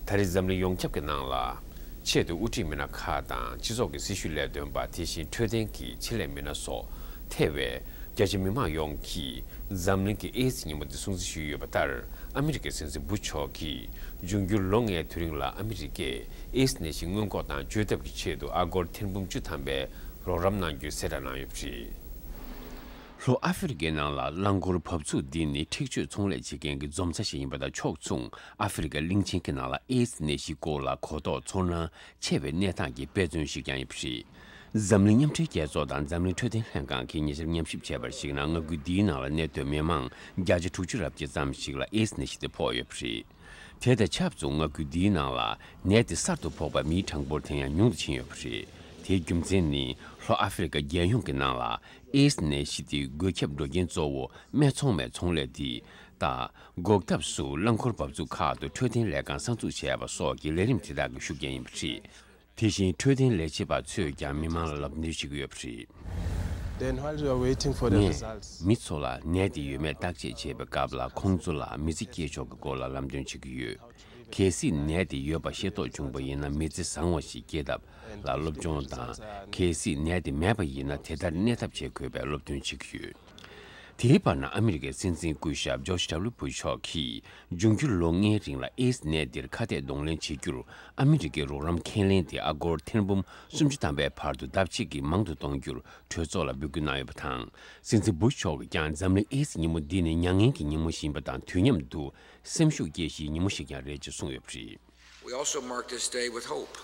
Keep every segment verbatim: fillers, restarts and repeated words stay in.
ད་རེས་འཛམ་གླིང་ཡོངས་ཁྱབ་ཀྱི་ནང་ལ། ཆེད་དུ་དབུ་ཁྲིད་མི་སྣ་ཁག་དང་སྤྱི་ཚོགས་ཀྱི་སྲི་ཞུ་ལས་དོན་པ། དེ་བཞིན་འཕྲོད་བསྟེན་གྱི་ཆེད་ལས་མི་སྣ་སོགས་ཐེ་བའི་རྒྱ་ཆེ་མི་མང་ཡོངས་ཀྱིས་འཛམ་གླིང་གི་ཨེ་ཛི་ཉིན་མོ་འདི་སྲུང་བརྩི་ཞུས་ཡོད་པ་ལྟར། ཨ་མི་རི་ཀའི་སྲིད་འཛིན་བུ་ཤ་མཆོག་གིས་འབྱུང་འགྱུར་ལོ་ལྔའི་དུས་རིང་ལ་ཨ་མི་རི་ཀས་ཨེ་ཛི་ནད་གཞི་སྔོན་འགོག་དང་བཅོས་ཐབས་ཀྱི་ཆེད་དུ་ཨ་སྒོར་ཐེར་འབུམ་བཅུ་ཐམ་པའི་རོགས་རམ་གནང་རྒྱུའི་གསལ་བསྒྲགས་གནང་ཡོད་པ་རེད། ལྷོ་ཨ་ཧྥེ་རི་ཀའི་ནང་ལ་རླངས་འཁོར་འབབ་ཚུགས་འདི་ནི་འཁྲིག་སྤྱོད་ཚོང་ལས་བྱེད་མཁན་གྱི་འཛོམས་ས་ཞིག་ཡིན་པ་དང་ཕྱོགས་མཚུངས། ཨ་ཧྥེ་རི་ཀ་གླིང་ཆེན་གྱི་ནང་ལ་ཨེ་ཛི་ནད་གཞིའི་སྐོར་ལ་གོ་རྟོགས་ཚོར་སྣང་ཆེ་བའི་གནས་སྟངས་ཀྱི་དཔེ་མཚོན་ཞིག་ཀྱང་ཡིན་པ་རེད། འཛམ་གླིང་མཉམ་འབྲེལ་རྒྱལ་ཚོགས་དང་འཛམ་གླིང་འཕྲོད་བསྟེན་ལྷན་ཁང་གིས་ཉེ་ཆར་ཉམས་ཞིབ་བྱས་པར་གཞིགས་ན། མངའ་ཁུལ་འདིའི་ནང་ལ་གནས་སྡོད་མི་མང་བརྒྱ་ཆ་དྲུག་ཅུ་རེ་བརྒྱད་ཙམ་ཞིག་ལ་ཨེ་ཛི་ནད་གཞི་དེ་ཕོག་ཡོད་པ་རེད། དེ་དང་ཆབས་ཅིག་མངའ་ཁུལ་འདིའི་ནང་ལ་ནད་དེ་གསར་དུ་ཕོག་པ་མིའི་གྲངས་འབོར་དེ་ཡང་ཉུང་དུ་ཕྱིན་ཡོད་པ་རེད། དེའི་རྒྱུ་མཚན་ནི། ལྷོ་ཨ་ཧྥེ་རི་ཀ་རྒྱལ་ཡོངས་ཀྱི་ནང་ལ་ཨེ་ཛི་ནད་གཞི་དེ་འགོས་ཁྱབ་འགྲོ་རྐྱེན་གཙོ་བོ་སྨད་འཚོང་མའི་ཚོང་ལས་དེ་དང་། འགོག་ཐབས་སུ་རླངས་འཁོར་འབབ་ཚུགས་ཁག་ཏུ་འཕྲོད་བསྟེན་ལས་ཁང་གསར་འཛུགས་བྱས་པ་སོགས་ཀྱི་ལས་རིམ་དེ་དག་གི་ཤུགས་རྐྱེན་ཡིན་པ་རེད། དེ་བཞིན་འཕྲོད་བསྟེན་ལས་བྱེད་པ་ཚོས་ཀྱང་མི་མང་ལ་ལམ་སྟོན་བྱེད་ཀྱི་ཡོད་པ་རེད། Then while we are waiting for the ངས་results, མི་ཚོ་ལ་ནད་དེ་ཡོད་མེད་བརྟག་དཔྱད་བྱེད་པའི་སྐབས་ལ། ཁོང་ཚོ་ལ་མི་ཚེ་སྐྱེལ་ཕྱོགས་ཀྱི་སྐོར་ལ་ལམ་སྟོན་བྱེད་ཀྱི་ཡོད། གལ་སྲིད་ནད་དེ་ཡོད་པ་ཤེས་རྟོགས་བྱུང་བ་ཡིན་ན། མི་ཚེ་བཟང་བ་ཞིག་སྐྱེལ་ཐབས་ལ་སློབ་སྦྱོང་དང་། གལ་སྲིད་ནད་དེ་མེད་པ་ཡིན་ན། དེ་ལྟར་གནས་ཐབས་བྱེད་དགོས་པའི་སློབ་སྟོན་བྱེད་ཀྱི་ཡོད། དེའི་བར་ན། ཨ་མི་རི་ཀའི་སྲིད་འཛིན་སྐུ་ཞབས་ཇོརྗ་ཌབ་ལུ་བུ་ཤ་མཆོག་གིས། འབྱུང་འགྱུར་ལོ་ལྔའི་རིང་ལ་ཨེ་ཛི་ནད་འདིར་ཁ་གཏད་གདོང་ལེན་བྱེད་རྒྱུར། ཨ་མི་རི་ཀའི་རོགས་རམ་ཁས་ལེན་དེ་ཨ་སྒོར་ཐེར་འབུམ་སུམ་ཅུ་ཐམ་པའི་བར་དུ་ལྡབ་གཅིག་གིས་མང་དུ་གཏོང་རྒྱུར་གྲོས་ཚོགས་ལ་འབོད་སྐུལ་གནང་ཡོད་པ་དང་། སྲིད་འཛིན་བུ་ཤ་མཆོག་གིས་ཀྱང་འཛམ་གླིང་ཨེ་ཛི་ཉིན་མོ་འདི་ནི་མྱ་ངན་གྱི་ཉིན་མོ་ཞིག་ཡིན་པ་དང་། དུས་མཉམ་དུ་སེམས་ཤུགས་སྐྱེད་གཞིའི་ཉིན་མོ་ཞིག་ཀྱང་རེད་ཅེས་གསུངས་ཡོད་པ་རེད། We also mark this day with hope.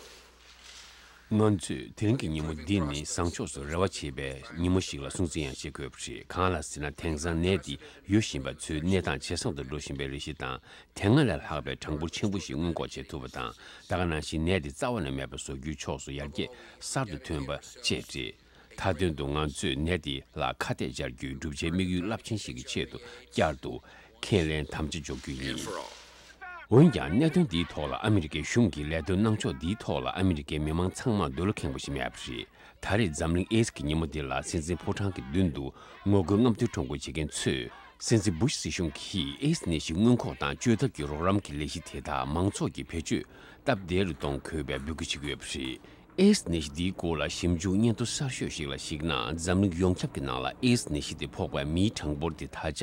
ང་ཚོས་དེ་རིང་གི་ཉིན་མོ་འདི་ནི་བཟང་ཕྱོགས་སུ་རེ་བ་བྱེད་པའི་ཉིན་མོ་ཞིག་ལ་སྲུང་བརྩི་ཡང་བྱེད་དགོས་པ་རེད། གང་ལ་ཟེར་ན། དེང་སང་ནད་འདི་ཡོད་བཞིན་པ་ཚོའི་གནས་སྟངས་ཇེ་བཟང་དུ་འགྲོ་བཞིན་པའི་རེ་ཞིག་དང་། དེ་སྔ་ལས་ལྷག་པའི་གྲངས་འབོར་ཆེན་པོ་ཞིག་སྔོན་འགོག་བྱེད་ཐུབ་པ་དང་། ད་ག་ནང་བཞིན་ནད་འདི་རྩ་བ་ནས་མེད་པ་བཟོ་རྒྱུའི་ཕྱོགས་སུ་ཡར་རྒྱས་གསར་དུ་ཐོན་པ་བཅས་རེད། མཐའ་དོན་དུ་ང་ཚོས་ནད་འདི་ལ་ཁ་གཏད་བཅར་རྒྱུའི་བསྒྲུབ་བྱའི་དམིགས་ཡུལ་རླབས་ཆེན་ཞིག་གི་ཆེད་དུ་བསྐྱར་དུ་ཁས་ལེན་དམ་བཅའ་འཇོག་རྒྱུ་ཡིན། འོན་ཀྱང་། གནད་དོན་འདིའི་ཐོག་ལ་ཨ་མི་རི་ཀའི་གཞུང་གིས་ལས་དོན་གནང་ཕྱོགས་འདིའི་ཐོག་ལ་ཨ་མི་རི་ཀའི་མི་མང་ཚང་མར་འདོད་བློ་ཁེངས་པོ་ཞིག་མེད་པ་རེད། ད་རེས་འཛམ་གླིང་ཨེ་ཛི་གི་ཉིན་མོ་འདི་ལ། སྲིད་འཛིན་ཕོ་བྲང་གི་མདུན་དུ་ངོ་རྒོལ་རྔམ་སྟོན་ཁྲོམ་སྐོར་བྱེད་མཁན་ཚོས། སྲིད་འཛིན་བུ་ཤ་སྲིད་གཞུང་གིས་ཨེ་ཛི་ནད་གཞི་སྔོན་འགོག་དང་བཅོས་ཐབས་ཀྱི་རོགས་རམ་གྱི་ལས་གཞི་དེ་དག་མང་ཚོགས་ཀྱིས་བེད་སྤྱོད་སྟབས་བདེ་རུ་གཏོང་དགོས་པའི་འབོད་སྐུལ་བྱེད་ཀྱི་ཡོད་པ་རེད། ཨེ་ཛི་ནད་གཞི་འདིའི་སྐོར་ལ་ཞིབ་འཇུག་སྙན་ཐོ་གསར་ཤོས་ཤིག་ལ་གཞིགས་ན། འཛམ་གླིང་ཡོངས་ཁྱབ་ཀྱི་ནང་ལ་ཨེ་ཛི་ནད་གཞི་དེ་ཕོག་པའི་མིའི་གྲངས་འབོར་དེ་ད་ཆ་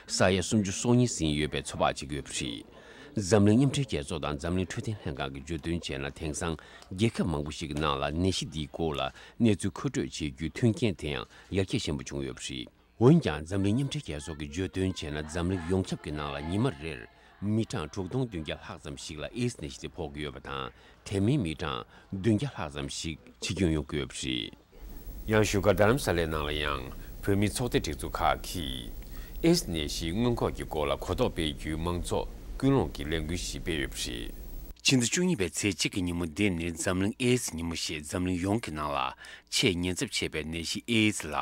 ས་ཡ་སུམ་ཅུ་སོ་གཉིས་ཟིན་ཡོད་པའི་ཚོད་དཔག་བྱེད་ཀྱི་ཡོད་པ་རེད། འཛམ་གླིང་མཉམ་འབྲེལ་རྒྱལ་ཚོགས་དང་འཛམ་གླིང་འཕྲོད་བསྟེན་ལྷན་ཁང་གིས་བརྗོད་དོན་བྱས་ན། དེང་སང་རྒྱལ་ཁབ་མང་པོ་ཞིག་གི་ནང་ལ་ནད་གཞི་འདིའི་སྐོར་ལ་གནས་ཚུལ་མཁོ་སྤྲོད་བྱེད་རྒྱུའི་མཐུན་རྐྱེན་དེ་ཡང་ཡར་རྒྱས་ཆེན་པོ་བྱུང་ཡོད་པ་རེད། འོན་ཀྱང་། འཛམ་གླིང་མཉམ་འབྲེལ་རྒྱལ་ཚོགས་ཀྱིས་བརྗོད་དོན་བྱས་ན། འཛམ་གླིང་ཡོངས་ཁྱབ་ཀྱི་ནང་ལ་ཉི་མ་རེར་མི་གྲངས་དྲུག་སྟོང་བདུན་བརྒྱ་ལྷག་ཙམ་ཞིག་ལ་ཨེ་ཛི་ནད་གཞི་དེ་ཕོག་གི་ཡོད་པ་དང་། དེ་མིན་མི་གྲངས་བདུན་བརྒྱ་ལྷག་ཙམ་ཞིག་འཆི་སྐྱོན་ཡོང་གི་ཡོད་པ་རེད། ཡང་བཞུགས་སྒར་རྡ་རམ་ས་ལའི་ནང་ལ་ཡང་བོད་མིའི་ཚོགས་སྡེ་སྒྲིག་འཛུགས་ཁག་གིས་ཨེ་ཛི་ནད་གཞི་སྔོན་འགོག་གི་སྐོར་ལ་གོ་རྟོགས་སྤེལ་རྒྱུའི་མང་ཚོགས་ཀུན་སློང་གི་ལས་འགུལ་ཞིག་སྤེལ་ཡོད་པ་རེད། ཕྱི་ཟླ་བཅུ་གཉིས་པའི་ཚེས་གཅིག་གི་ཉིན་མོ་འདི་ནི་འཛམ་གླིང་ཨེ་ཛི་ཉིན་མོ་ཞེས་འཛམ་གླིང་ཡོངས་ཀྱི་ནང་ལ་ཆེས་ཉེན་ཚབས་ཆེ་བའི་ནད་གཞི་ཨེ་ཛི་ལ་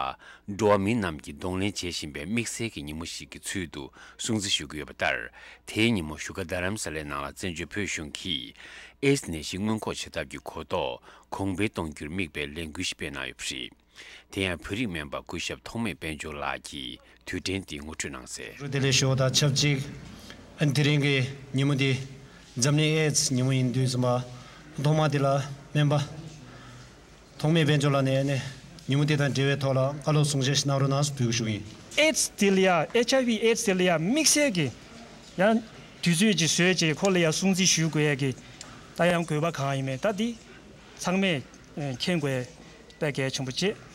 འགྲོ་བ་མི་རྣམས་ཀྱིས་གདོང་ལེན་བྱེད་བཞིན་པའི་དམིགས་བསལ་གྱི་ཉིན་མོ་ཞིག་གི་ཚུལ་དུ་སྲུང་བརྩི་ཞུ་གི་ཡོད་པ་ལྟར། དེའི་ཉིན་མོ་བཞུགས་སྒར་རྡ་རམ་ས་ལའི་ནང་ལ་བཙན་བྱོལ་བོད་གཞུང་གིས་ཨེ་ཛི་ནད་གཞི་སྔོན་འགོག་བྱེད་ཐབས་ཀྱི་གོ་རྟོགས་གོང་འཕེལ་གཏོང་རྒྱུར་དམིགས་པའི་ལས་འགུལ་ཞིག་སྤེལ་གནང་ཡོད་པ་རེད། དེ་ཡང་བོད་རིགས་སྨན་པ་སྐུ་ཞབས་ཐོགས་མེད་དཔལ་འབྱོར་ལགས་ཀྱིས་དུས་དྲན་འདི་ངོ་སྤྲོད་གནང་གསལ། བདེ་ལེགས་ཞུ་བ་དང་ཆབས་ཅིག་ཨ་ནི་དེ་རིང་གི་ཉིན་མོ་འདི་འཛམ་གླིང་ཨེ་ཛི་ཉིན་མོ་ཡིན་དུས་ཙམ་པ། ཐོག་མ་འདི་ལ་སྨན་པ་ཐོགས་མེད་དཔལ་འབྱོར་ལགས་ནས་ཨ་ནི་ཉིན་མོ་འདི་དང་འབྲེལ་བའི་ཐོག་ལ་བཀའ་སློབ་གསུང་བཤད་ཞིག་གནང་རོགས་གནང་ཞེས་འབོད་སྐུལ་ཞུ་གི་ཡིན། ཨེ་ཛི་དེ་ལ་ཡ་ཨེཆ་ཨའི་ཝི་ཨེ་ཛི་དེ་ལ་ཡ་དམིགས་བསལ་གྱི་ཡང་དུས་ཚོད་ཅིག་བཟོས་བྱས་ཁོ་ལ་ཡ་སྲུང་བརྩི་ཞུ་དགོས་ཡ་གི་ད་ཡང་དགོས་པ་གང་ཡིན་མེད། ད་འདི་ཚང་མས་མཁྱེན་དགོས་ཡ་དཔེ་གལ་ཆེན་པོ་བྱེད།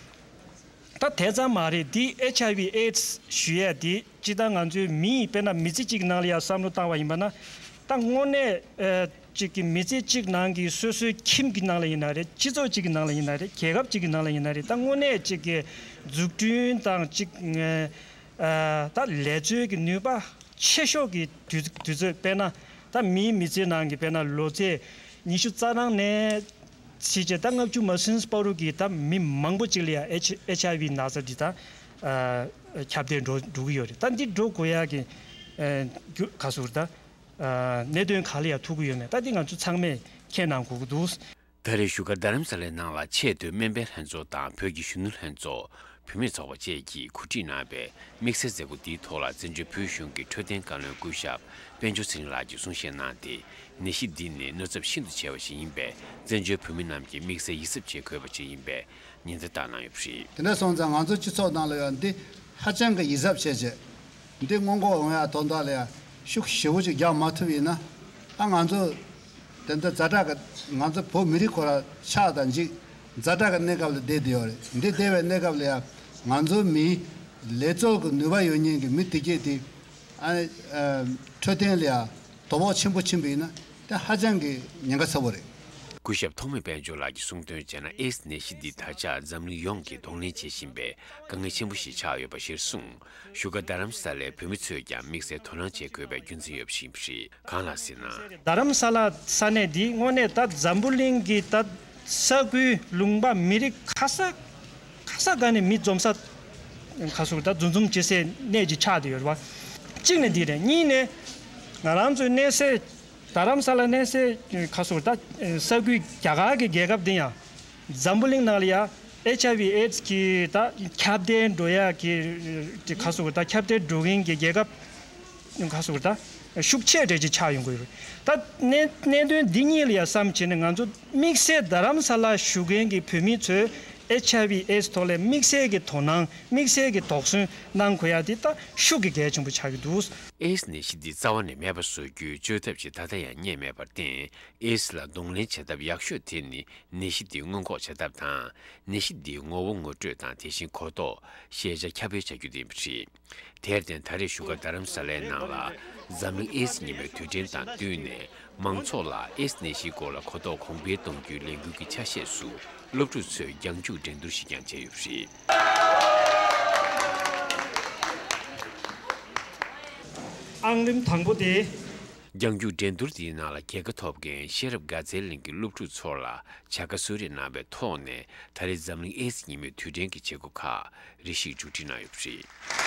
ད་དེ་ཙམ་མ་རེད། འདི་ཨེཆ་ཨའི་ཝི་ཨེ་ཛི་ཞུ་ཡས་འདི་སྤྱིར་བཏང་ང་ཚོའི་མི་དཔེར་ན་མི་ཚེ་གཅིག་གི་ནང་ལ་ཡང་བསམ་བློ་བཏང་བ་ཡིན་པ་ན། ད་དངོས་གནས་ཨ་གཅིག་གི་མི་ཚེ་གཅིག་ནང་གི་སོ་སོའི་ཁྱིམ་གྱི་ནང་ལ་ཡིན་ན་རེད། སྤྱི་ཚོགས་གཅིག་གི་ནང་ལ་ཡིན་ན་རེད། རྒྱལ་ཁབ་གཅིག་གི་ནང་ལ་ཡིན་ན་རེད། ད་དངོས་གནས་གཅིག་གི་འཛུགས་སྐྲུན་དང་གཅིག་ཨ་ད་ལས་རྩོལ་གྱི་ནུས་པ་ཆེ་ཤོས་ཀྱི་དུས་དུས་ཚོད་དཔེར་ན་ད་མིའི་མི་ཚེ་ནང་གི་དཔེར་ན་ལོ་ཚད་ཉི་ཤུ་རྩ་གྲངས་ནས་ཕྱིན་བྱས་ད་ལྔ་བཅུ་མ་ཟིན་བར་དུ་གི་ད་མི་མང་པོ་ཅིག་ལ་ཡང་ཨེཆ་ཨེཆ་ཨའི་ཝི་ན་ཚ་འདི་ད་ཨ་ཁྱབ་གདལ་འགྲོ་འགྲོ་གི་ཡོད་རེད། ད་འདི་འགྲོ་དགོས་ཡག་གི་ཨ་རྒྱུ་ག་ཟེར་ད་ཨ་གནད་དོན་ག་ལ་ཡང་ཐུག་གི་ཡོད་མེད་ད་འདི་ང་ཚོ་ཚང་མས་མཁྱེན་གནང་དགོས་ཀྱི་འདུག། ད་རེས་བཞུགས་སྒར་རྡ་རམ་ས་ལའི་ནང་ལ་ཆེས་མཐོའི་སྨན་པའི་ལྷན་ཚོགས་དང་བོད་ཀྱི་གཞོན་ནུ་ལྷན་ཚོགས། བུད་མེད་ཚོགས་པ་བཅས་ཀྱིས་གོ་སྒྲིག་གནང་བའི་དམིགས་བསལ་མཛད་སྒོ་འདིའི་ཐོག་ལ་བཙན་བྱོལ་བོད་གཞུང་གི་འཕྲོད་བསྟེན་བཀའ་བློན་སྐུ་ཞབས་དཔལ་འབྱོར་ཚེ་རིང་ལགས་ཀྱིས་གསུང་བཤད་གནང་སྟེ། ནད་གཞི་འདི་ནི་གནོད་ཚབས་ཤིན་ཏུ་ཆེ་བ་ཞིག་ཡིན་པས། བཙན་བྱོལ་བོད་མི་རྣམས་ཀྱིས་དམིགས་བསལ་ཡིད་གཟབ་བྱེད་དགོས་པ་ཞིག་ཡིན་པའི་ཉེན་བརྡ་བཏང་གནང་ཡོད་པ་རེད། དེ་འདྲ་སོང་ཙང་ང་ཚོ་སྤྱི་ཚོགས་ནང་ལ་ཡང་འདི་ཧ་ཅང་གི་ཡིད་གཟབ་བྱས་བྱས། འདི་སྔོན་འགོག་འོང་ཡ་དོན་དག་ལ་ཡ་ཤུགས་ཞེ་པོ་ཅིག་རྒྱག་མ་ཐུབ་ཡིན་ན། ཨ་ང་ཚོ་དེ་འདྲ་ཛ་དྲག་གི་ང་ཚོ་བོད་མི་རིགས་ཁོ་ར་ཆགས་དང་འཇིག་ཛ་དྲག་གི་གནས་སྐབས་ལ་བསྡད་བསྡད་ཡོད་རེད། འདི་བསྡད་པའི་གནས་སྐབས་ལ་ཡ་ང་ཚོ་མིའི་ལས་རྩོལ་གྱི་ནུས་པ་ཡོད་མཁན་གྱི་མི་དེ་གས་དེ་ཨ་ཨ་འཕྲོད་བསྟེན་ལ་ཡ་དོ་ཕོག་ཆེན་པོ་ཕྱིན་པ་ཡིན་ན་དེ་ཧ་ཅང་གི་ཉེན་ཁ་ཚ་པོ་རེད། སྐུ་ཞབས་ཐོགས་མེད་དཔལ་འབྱོར་ལགས་ཀྱིས་གསུངས་དོན་བྱས་ན། ཨེ་ཛི་ནད་གཞི་འདི་ད་ཆ་འཛམ་གླིང་ཡོངས་ཀྱིས་གདོང་ལེན་བྱེད་བཞིན་པའི་དཀའ་ངལ་ཆེན་པོ་ཞིག་ཆགས་ཡོད་པ་གཞིར་བཟུང་། བཞུགས་སྒར་རྡ་རམ་ས་ལའི་བོད་མི་ཚོས་ཀྱང་དམིགས་བསལ་དོ་སྣང་བྱེད་དགོས་པའི་རྒྱུ་མཚན་ཡོད་པ་ཞིག་ཡིན་པ་རེད། གང་ལགས་ཟེར་ན། རྡ་རམ་ས་ལ་ས་གནས་འདི་དངོས་གནས་ད་འཛམ་བུ་གླིང་གི་ད་ས་ཁུལ་ལུང་པ་མི་རིགས་ག་ས་ག་ས་ག་ནས་མི་འཛོམས་ས་ག་ཟེར་ད་འཛོམས་འཛོམས་བྱེད་སའི་གནས་ཅིག་ཆགས་བསྡད་ཡོད་རེད་བ། གཅིག་ནས་འདི་རེད། གཉིས་ནས་ང་རང་ཚོའི་གནས་སའི་རྡ་རམ་ས་ལ་གནས་སའི་ག་ཟེར་ད་ས་ཁུལ་རྒྱ་གར་གྱི་རྒྱལ་ཁབ་འདི་ཡང་འཛམ་བུ་གླིང་ནང་ལ་ཡ་ཨེཆ་ཨའི་ཝི་ཨེ་ཛི་གི་ད་ཁྱབ་གདལ་འགྲོ་ཡ་གི་ག་ཟེར་ད་ཁྱབ་གདལ་འགྲོ་མཁན་གྱི་རྒྱལ་ཁབ་ག་ཟེར་ད་ཤུགས་ཆེ་གྲས་ཅིག་ཆགས་ཡོང་གི་ཡོད་རེད། ད་གནད་གནད་དོན་འདི་གཉིས་ལ་ཡ་བསམ་བྱས་ནས་ང་ཚོ་དམིགས་བསལ་རྡ་རམ་ས་ལ་བཞུགས་མཁན་གྱི་བོད་མི་ཚོས་ཨེཆ་ཨའི་ཝི་ཨེ་ཛི་ཐོག་ལ་དམིགས་བསལ་གྱི་དོ་སྣང་དམིགས་བསལ་གྱི་དོགས་ཟོན་གནང་དགོས་ཡ་འདི་ད་ཤུགས་ཀྱི་གལ་ཆེན་པོ་ཆགས་ཀྱི་འདུག། ཨེ་ཛི་ནད་གཞི་འདི་རྩ་བ་ནས་མེད་པ་བཟོ་རྒྱུའི་བཅོས་ཐབས་ཤིག་ད་ལྟ་ཡང་རྙེད་མེད་པར་བརྟེན། ཨེ་ཛི་ལ་གདོང་ལེན་བྱེད་ཐབས་ཡག་ཤོས་དེ་ནི་ནད་གཞི་འདི་སྔོན་འགོག་བྱེད་ཐབས་དང་། ནད་གཞི་འདིའི་ངོ་བོ་ངོ་སྤྲོད་དང་། དེ་བཞིན་གོ་རྟོགས། ཤེས་བྱ་ཁྱབ་སྤེལ་བྱ་རྒྱུ་དེ་ཡིན་པ་རེད། དེར་བརྟེན་ད་རེས་བཞུགས་སྒར་རྡ་རམ་ས་ལའི་ནང་ལ་འཛམ་གླིང་ཨེ་ཛི་ཉིན་མོའི་དུས་དྲན་དང་བསྟུན་ནས། མང་ཚོགས་ལ་ཨེ་ཛི་ནད་གཞིའི་སྐོར་ལ་གོ་རྟོགས་གོང་འཕེལ་གཏོང་རྒྱུའི་ལས་འགུལ་གྱི་ཆ་ཤས་སུ། སློབ་ཕྲུག་ཚོས་རྒྱང་རྒྱུག་འགྲན་བསྡུར་ཞིག་ཀྱང་བྱས་ཡོད་པ་རེད། ཨང་རིམ་དང་པོ་དེ། རྒྱང་རྒྱུག་འགྲན་བསྡུར་དེའི་ནང་ལ་རྒྱལ་ཁ་ཐོབ་མཁན་ཤེས་རབ་དགའ་ཚལ་གླིང་གི་སློབ་ཕྲུག་ཚོ་ལ་བྱ་དགའ་གསོལ་རས་གནང་བའི་ཐོག་ནས། ད་རེས་འཛམ་གླིང་ཨེ་ཛི་ཉིན་མོའི་དུས་དྲན་གྱི་བྱེད་སྒོ་ཁག་རེ་ཞིག་མཇུག་སྒྲིལ་གནང་ཡོད་པ་རེད།